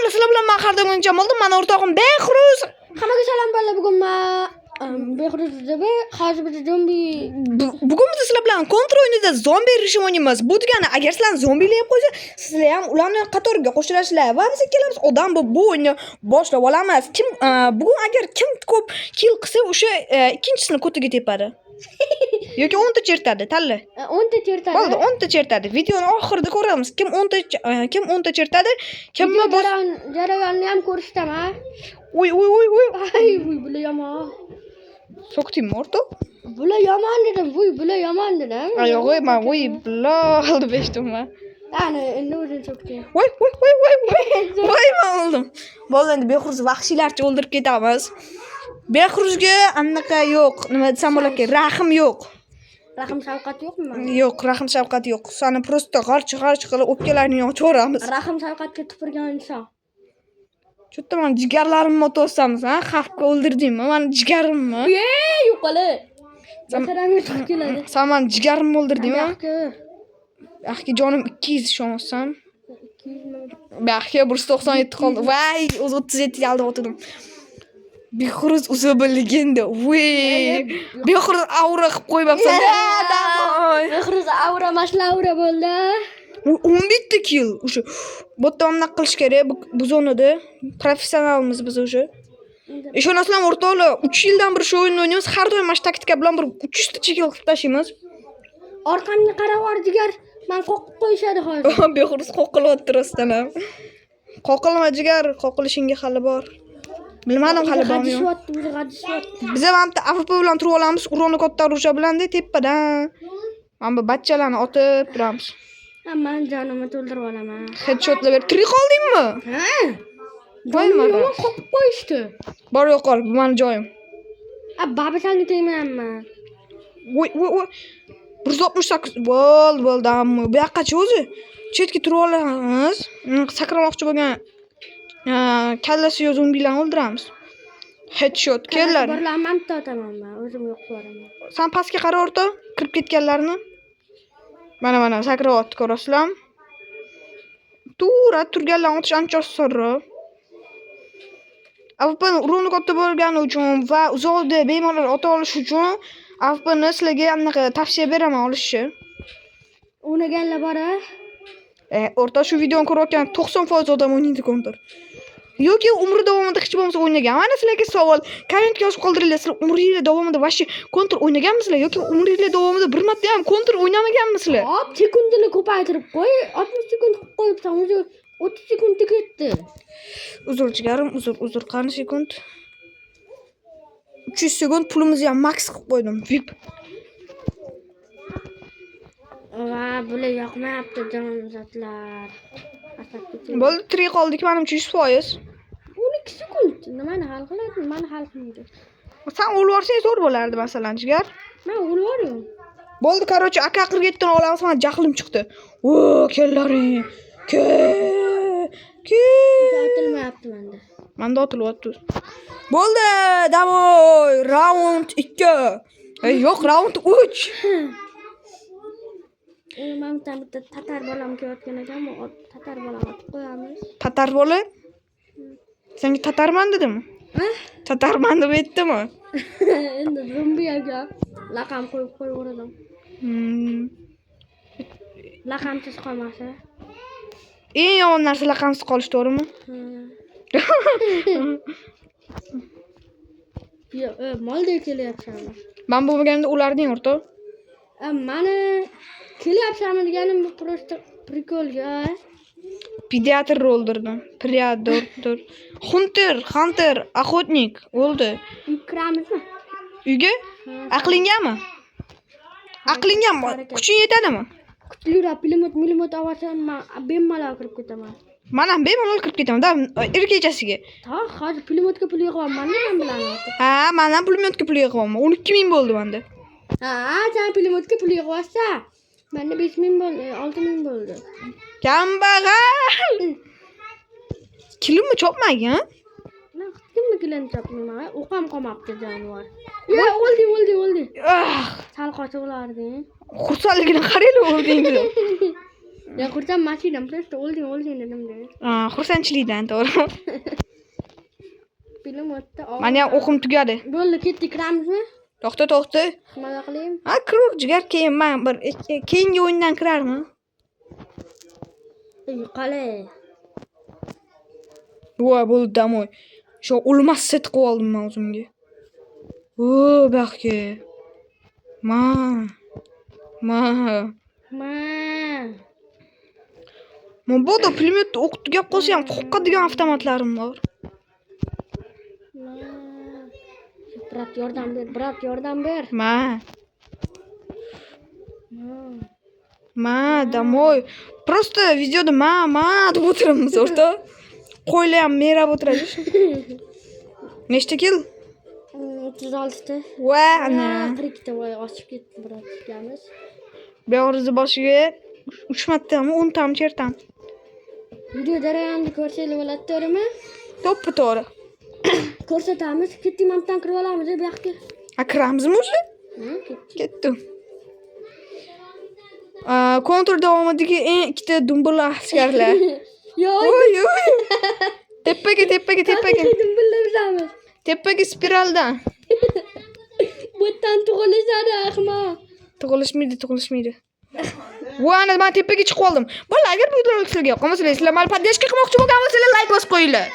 Bolalar, sizlar bilan men har doimgi Jamoldim, mani o'rtog'im Behruz. Hammaga salom bolalar, bugun men Behruz deb hozir biz zombi. Bugun biz sizlar bilan Counter o'yinida zombi rejim o'ynaymiz. Bu degani, agar sizlarni zombilar yeb qo'ysa, sizlar ham ularni qatoriga qo'shilasizlar va biz ikkalamiz odam bo'lib bu o'yinni boshlab olamiz. Kim bugun agar kim ko'p kill qilsa, o'sha ikkinchisini ko'tiga tepadi. Yoki 10 ta chertadi, tanla. 10 ta chertadi. Bo'ldi, 10 ta chertadi. Videoni oxirida ko'ramiz. Kim 10 ta kim 10 ta chertadi, kimni Video jarayonni ham ko'rsataman. Uy uy uy uy. Ay, vuy, bular yomon. So'kdingmi o'rtoq? Bular yomon dedim, vuy, bular yomon dedim. Ay, yo'q, man voy blo deb eshitdim man. Ana, endi o'zing so'kding. Voy voy voy voy voy. Voy, man o'ldim. Bo'ldi, endi Behruz vahshiylarcha o'ldirib ketamiz. Behruzga anaqa yo'q, nima desam bo'larki, rahm yo'q. Rahm shafqat yo'qmi? Yo'q, rahm shafqat yo'q. Sani просто g'arch g'arch qilib o'pkalaringni ochaveramiz. Rahm shafqatga tupurgan inson. Cho'tta man jigarlarimni otyapsanmiz, ha? Xavfga o'ldirdingmi mani jigarimni? Ey, yo'qoli. Basaramga chiqib keladi. San mani jigarimni o'ldirdingmi? Buyoqqa. Axki jonim 200 ishonmasam. 200 ming. Buyoqqa 197 qoldi. Voy, o'zi 37 ga aldab o'tirdim. Behruz o'zi bir legenda. Voy. Behruz aura qilib qo'ymabsan. Давай. Behruz aura mashlaura bo'ldi. 11 ta kill. O'sha bu yerda bunaqa qilish kerak. Bu zonada professionalmiz biz o'sha. Ishonasizlarmi o'rtoqlar, 3 yildan beri shu o'yinni o'ynaymiz. Har doim mana shu taktika bilan bir 300 ta kill qilib tashlaymiz. Orqamga qarab yubor jigar. Man qo'qib qo'yishadi hozir. Behruz qoqilyapti rostdan ham. Qoqilma jigar, qoqilishingga hali bor. Bilmadim hali bormi yo'q. G'ajishyapti, o'zi g'ajishyapti. Biz ham bitta AWP bilan turib olamiz, урон i katta оружие bilan-da tepadan. Mana bu bachchalarni otib turamiz. Ha, man jonimni to'ldirib olaman. Headshotlar berib tirik qoldingmi? Ha? Voy Jonimni maraz. yomon qo'qib qo'yishdi. Bor yo'qol, bu mani joyim. A, babi sanga tegmayapman. Voy voy voy. 168 bo'ldi, bo'ldi, amma bu yoqqachi o'zi. Chetga turib olamiz. Sakramoqchi bo'lgan kallasi yo'q zombilarni o'ldiramiz. Headshot kellar. Borlarni man bitta otaman man, o'zim yo'q boraman. San pastga qara o'rtoq, kirib ketganlarni. Mana mana sakrayapti ko'rasizlarmi? To'g'ri, turganlarni otish ancha osonroq. AWPni урон i katta bo'lgani uchun va uzoqda bemalol ota olish uchun AWPni sizlarga anaqa tavsiya beraman olishni. O'ynaganlar bor a? O'rtoq shu videoni ko'rayotgan 90% odam o'ynaydi Counter. Yoki umri davomida hech bo'lmasa o'ynagan. Mana sizlarga savol. Kommentga yozib qoldiringlar. Sizlar umringlar davomida вообще Counter o'ynaganmisizlar yoki umringlar davomida bir marta ham Counter o'ynamaganmisizlar? Hop, sekundini ko'paytirib qo'y. 60 sekund qilib qo'yibsan, o'zi 30 sekundda ketdi. Uzr jigarim, uzr, uzr. Qani sekund? 300 sekund pulimizni ham max qilib qo'ydim. VIP. Va bular yoqmayapti jonzotlar. Asab ketdi. Bo'ldi, tirik qoldik menimcha 100%. 12 sekund. Nimani hal qiladi, nimani hal qilmaydi? San o'lib yuborsang zo'r bo'lardi masalan, jigar. Men o'lib yuboraman. Bo'ldi, короче, AK 47 ni olamiz, mana jahlim chiqdi. O, kellaring. Ke. Ke. Otilmayapti menda. Manda otilyapti. Bo'ldi, давай, raund 2. Ey, yo'q, raund 3. Endi mana bitta bitta tatar bolam kelayotgan ekan, bu tatar bolam otib qo'yamiz. Tatar bola? Senga tatarman dedimi? Ha? Tatarman deb aytdimi? Endi zombi aka laqam qo'yib qo'yaveradim. Laqamsiz qolmasa. Eng yomon narsa laqamsiz qolish, to'g'rimi? Ha. Yo'q, moldek kelyapsanmi? Man bo'lmaganda ularning o'rtoq. Mani kelyapsanmi deganim bu просто прикол ga. Pediatr o'ldirdim. Predator. Hunter, hunter, охотник o'ldi. Uyga kiramizmi? Uyga? Ha. Aqlingami? Aqlingami? Harakat. Kuching yetadimi? Kuchliroq pulemyot, mulemyot olsam, man bemalol kirib ketaman. Man ham bemalol kirib ketaman, da erkakchasiga. Ta, hozir pulemyotga pul yig'yapman men bilan. Ha, man ham pulemyotga pul yig'yapman. 12 ming bo'ldi menda. Ha, sen pulemyotga pul yig'yapsan. Menda 5 ming bo'ldi, 6 ming bo'ldi. Kambag'al. Kilimni chopmagin. Men kimni kilini chopmayman? O'q ham qolmabdi jonivor. Ya, o'lding, o'lding, o'lding. Ah, Sal qochib olarding. Xursandligini qaranglar o'lding deb. Ya xursand mashinam, просто o'lding, o'lding dedim-da. Ah, xursandchilikdan, to'g'ri. Film o'tdi. Mani ham o'qim tugadi. Bo'ldi, ketdik, kiramizmi? To'xta, to'xta. Maza qilayim. Ha, kirur, jigar, keyin man bir keyingi o'yindan kirarmi? Yo'qali. Voy, bo'ldi, домой. Shu o'lmas set qilib oldim man o'zimga. O, buyoqga. Ma. Ma. Ma. Mabodo pulemyotda o'q tugab qolsa ham qo'rqadigan avtomatlarim bor. Ma. Брат, yordam ber, брат, yordam ber. Ma. Ma. Ma, домой. Просто videoda ma, ma deb o'tiribmiz, o'rtoq. Qo'ylar ham merab o'tiradi. Nechta kill? 36 ta. Va, ana. 42 ta, voy, oshib ketdi, брат, ikkalamiz. Buyog'imizni boshiga 3 martami, 10 tami chertam. Video jarayonini ko'rsanglar bo'ladi, to'g'rimi? To'ppa to'g'ri. Ko'rsatamiz. Ketdik, mana buyoqdan kirib olamiz bu yoqqa. Ha, kiramizmi уже? Ha, ketdik. Ketdim. Kontur davomidagi eng ikkita dumbil askarlar. Yo'q. Oy, oy. Tepaga, tepaga, tepaga. Dumbillar. Tepaga spiraldan. Bu yerdan tug'ilishadi, ahmoq. Tug'ilishmaydi, tug'ilishmaydi. Voy, ana man tepaga chiqib oldim. Bola, agar bu videolar sizlarga yoqqan bo'lsa, sizlar mani поддержка qilmoqchi bo'lgan bo'lsanglar, like bosib qo'yinglar.